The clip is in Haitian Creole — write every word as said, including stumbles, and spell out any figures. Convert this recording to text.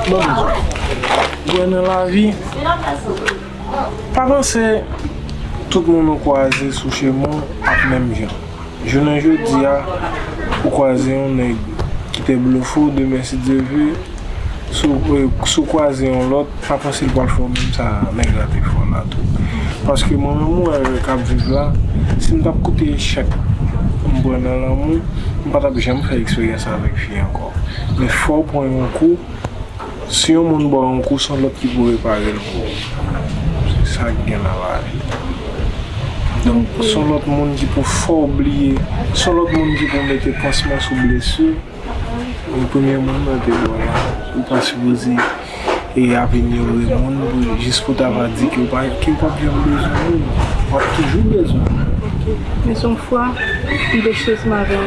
Bon, wè nan lavi, pa panse tout moun ou kwaze sou chemen w ap menm jan. Jounen jodi a, ou kwaze yon nèg ki te blofè w, demen si Dye vle, si w, si w kwaze yon lòt, pa panse l pral fè w menm sa nèg la te fè w la tou. Paske mwen menm, ou wè k ap viv la, si m t ap koute echèk m pran nan lanmou, m pa t ap janm fè eksperyans avèk fi ankò. Men fò w pran yon kou, si yon moun ba w yon kou, se yon lòt ki pou repare l pou ou. Se sa k gen nan lavi. Donk, se yon lòt moun ki pou fè w bliye, se yon lòt moun ki pou mete pansman sou blesi. Premye moun nan te ba w la, ou pa sipoze e ap inyore moun pou, jis pou ta va di ke w pa, ke w p ap janm bezwen moun. W ap toujou bezwen. Men se yon fwa, m te chèz m avè yon